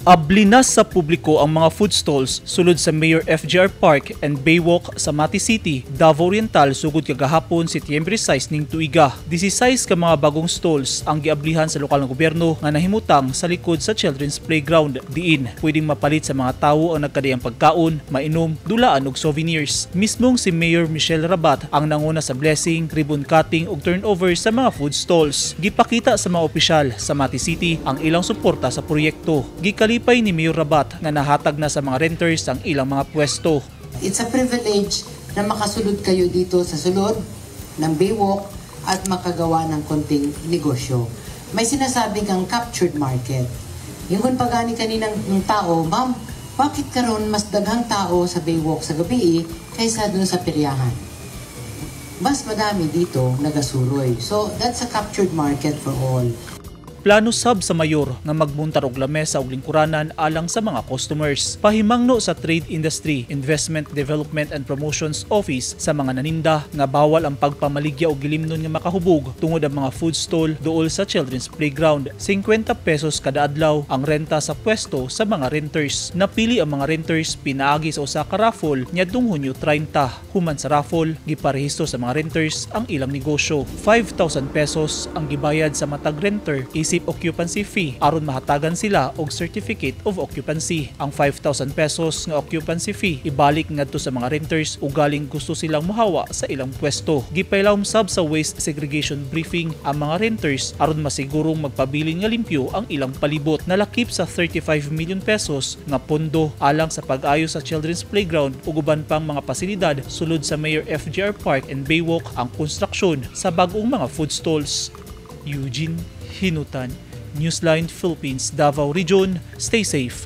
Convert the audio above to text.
Abli na sa publiko ang mga food stalls sulod sa Mayor FGR Park and Baywalk sa Mati City, Davao Oriental sugod kagahapon, Setyembre 6 ning tuiga. 16 ka mga bagong stalls ang giablihan sa lokal nga gobyerno nga nahimutang sa likod sa children's playground, diin pwedeng mapalit sa mga tawo ang nagkadiyang pagkaon, mainom, dulaan ug souvenirs. Mismong si Mayor Michelle Rabat ang nanguna sa blessing, ribbon cutting ug turnover sa mga food stalls. Gipakita sa mga opisyal sa Mati City ang ilang suporta sa proyekto. Gikalipay ni Mayor Rabat nga nahatag na sa mga renters ang ilang mga pwesto. It's a privilege na makasulod kayo dito sa sulod ng Baywalk at makagawa ng konting negosyo. May sinasabi kang captured market. Ingon pa gani kaninang ng tao, "Ma'am, bakit karon mas daghang tao sa Baywalk sa gabi kaysa dun sa peryahan? Mas madami dito nagasuroy." So, that's a captured market for all. Plano sab sa mayor nga magmuntar og lamesa og lingkuranan alang sa mga customers. Pahimangno sa Trade Industry, Investment Development and Promotions Office sa mga naninda nga bawal ang pagpamaligya og gilimnon nga makahubog tungod ang mga food stall duol sa children's playground. 50 pesos kada adlaw ang renta sa pwesto sa mga renters. Napili ang mga renters pinaagi sa usa ka raffle niadtong Hunyo 30. Human sa raffle, giparehistro sa mga renters ang ilang negosyo. 5,000 pesos ang gibayad sa matag renter isip occupancy fee aron mahatagan sila og certificate of occupancy. Ang 5,000 pesos nga occupancy fee ibalik ngadto sa mga renters ugaling gusto silang mohawa sa ilang pwesto. Gipailawom sab sa waste segregation briefing ang mga renters aron masigurong magpabilin nga limpyo ang ilang palibot. Nalakip sa 35 million pesos nga pondo alang sa pag-ayo sa children's playground ug uban pang mga pasilidad sulod sa Mayor FGR Park and Baywalk ang konstruksyon sa bag-ong mga food stalls. Eugene Hinutan, Newsline Philippines, Davao Region. Stay safe.